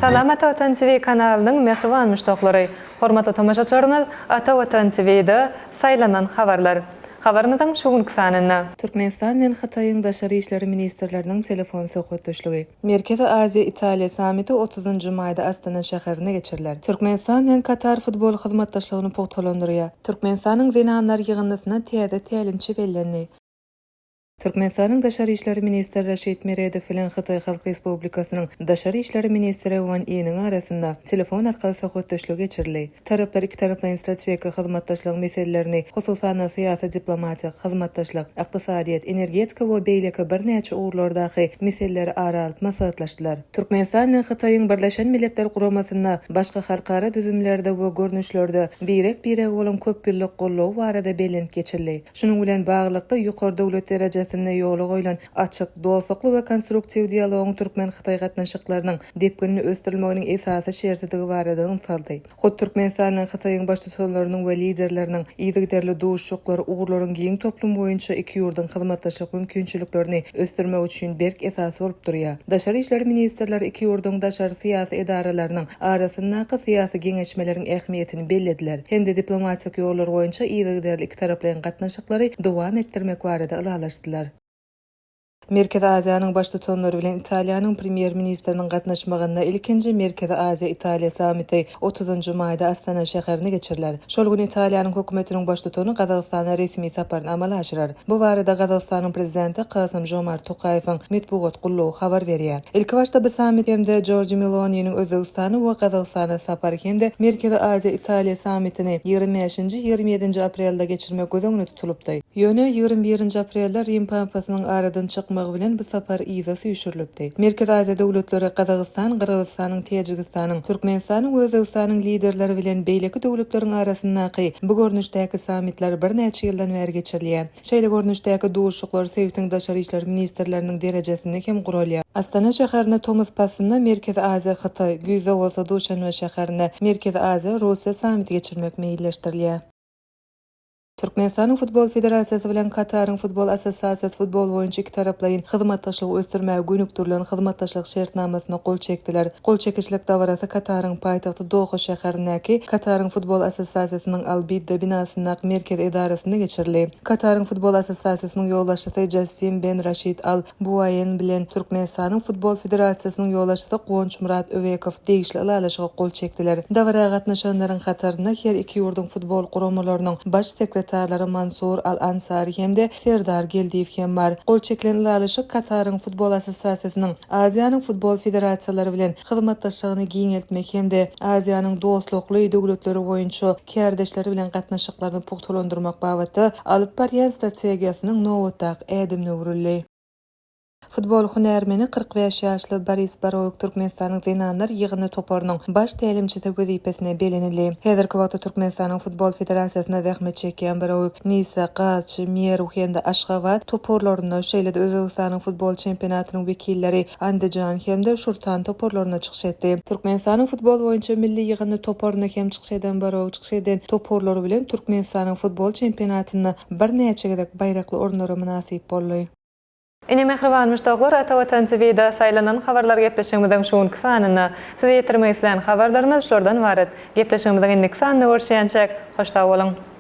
Salam Ata Watan TV kanalynyň mähriban muşdaklary! Hormatly tomaşaçylarymyz Ata Watan TV-de saýlanan habarlar. Habarymyzyň şu günki sanynda. Türkmenistan bilen Hytaýyň daşary işler ministrleriniň telefon söhbetdeşligi. Merkezi Aziýa-Italiýa sammiti otuzynjy maýda Astana şäherinde geçiriler. Türkmenistan bilen Katar futbol hyzmatdaşlygyny pugtalandyrýar. Türkmenistanyň zenanlar ýygyndysyna täze tälimçi bellendi. Türkmenistanyň daşary işler ministri Raşid Meredow bilen Hytaý Halk Respublikasynyň daşary işler ministri Wan Iniň arasynda telefon arkaly söhbetdeşlik geçirildi. Taraplar ikitaraplaýyn strategik hyzmatdaşlygyň meselelerini, hususan-da, syýasy-diplomatik hyzmatdaşlyk, ykdysadyýet, energetika we beýleki birnäçe ugurlardaky meseleleri ara alyp maslahatlaşdylar. Türkmenistan bilen Hytaýyň Birleşen Milletler Guramasynda, başga halkara düzümlerde we görnüşlerde birek-birege bolan köp ýyllyk goldawy barada bellenip geçildi. Şunuň bilen baglylykda, ýokary döwlet derejesinde ýola goýlan açyk, dostlukly we konstruktiw dialogyň türkmen-hytaý gatnaşyklarynyň depginli ösdürilmeginiň esasy şertidigi barada nygtaldy. Hut Türkmenistan bilen Hytaýyň Baştutanlarynyň we Liderleriniň yzygiderli duşuşyklary ugurlaryň giň toplumy boýunça iki ýurduň hyzmatdaşlyk mümkinçiliklerini ösdürmek üçin berk esas bolup durýar. Daşary işler ministrleri iki ýurduň daşary syýasy edaralarynyň arasyndaky syýasy geňeşmeleriň ähmiýetini bellediler hem-de diplomatik ýollar boýunça yzygiderli ikitaraplaýyn gatnaşyklary dowam etdirmek barada ylalaşdylar. Merkezi Aziýanyň Baştutanlary bilen Italiýanyň Premýer-ministriniň gatnaşmagynda ilkinji Merkezi Aziýa-Italiýa sammiti otuzynjy maýda Astana şäherinde geçiriler. Şol gün Italiýanyň Hökümetiniň Baştutany Gazagystana resmi saparyny amala aşyrar. Bu barada Gazagystanyň Prezidenti Kasym-Žomart Tokaýewiň metbugat gullugy habar berýär. Ilkibaşda bu sammit hem-de Jorji Meloniniň Özbegistana we Gazagystana sapary hem-de Merkezi Aziýa-Italiýa sammitini 25-nji, 27-nji aprelde geçirmek göz öňünde tutulypdy. Ýöne 21-nji aprelde Rim papasynyň aradan çykmagy bilen bu sapar yza süýşürilipdi. Merkezi Aziýa döwletleri Gazagystan, Gyrgyzystanyň, Täjigistanyň, Türkmenistanyň we Özbegistanyň Liderleri bilen beýleki döwletleriň arasyndaky bu görnüşdäki sammitler birnäçe ýyldan bäri geçirilýär. Şeýle görnüşdäki duşuşyklar sebitiň daşary işler ministrleriniň derejesinde hem guralýar. Astana şäherinde tomus paslynda Merkezi Aziýa-Hytaý, güýzde bolsa Duşanbe şäherinde Merkezi Aziýa-Russiýa sammiti geçirmek meýilleşdirilýär. Türkmenistanyň Futbol federasiýasy bilen Kataryň Futbol assosiasiýasy futbol boýunça ikitaraplaýyn hyzmatdaşlygy ösdürmäge gönükdirilen hyzmatdaşlyk şertnamasyna gol çekdiler. Gol çekişlik dabarasy Kataryň paýtagty Doha şäherindäki Kataryň Futbol assosiasiýasynyň Al-Bidda binasyndaky merkezi edarasynda geçirildi. Kataryň Futbol assosiasiýasynyň ýolbaşçysy Jassim Ben Raşid Al Buaýen bilen Türkmenistanyň Futbol federasiýasynyň ýolbaşçysy Guwançmyrat Öwekow degişli ylalaşyga gol çekdiler. Dabara gatnaşanlaryň hatarynda her iki ýurduň futbol guramalarynyň baş sekretarlary Mansur Al-Ansary hem-de Serdar Geldiýew hem bar. Gol çekilen ylalaşyk Kataryň Futbol assosiasiýasynyň Aziýanyň futbol federasiýalary bilen hyzmatdaşlygyny giňeltmek hem-de Aziýanyň dostlukly döwletleri boýunça kärdeşleri bilen gatnaşyklaryny pugtalandyrmak babatda alyp barýan strategiýasynyň nobatdaky ädimine öwrüldi. Futbol hünärmeni 45 ýaşly Boris Barowik Türkmenistanyň zenanlar ýygyndy toparynyň baş tälimçisi wezipesine bellenildi. Häzirki wagtda Türkmenistanyň Futbol federasiýasynda zähmet çekýän Barowik Nisa, Gazçy, Merw hem-de Aşgabat toparlarynda, şeýle-de Özbegistanyň futbol çempionatynyň wekilleri Andijan hem-de Şurtan toparlarynda çykyş etdi. Türkmenistanyň futbol boýunça milli ýygyndy toparynda hem çykyş eden Barow çykyş eden toparlary bilen Türkmenistanyň futbol çempionatynda birnäçe gezek baýrakly orunlara mynasyp boldy. Ine mähriban muşdaklar Ata Watan TV-da saýlanan habarlar gepleşigimiziň şu günki sanynda size ýetirmek islän habarlarymyz şulardan ybarat. Gepleşigimiziň indiki sanynda görüşýänçäk, hoş sag boluň!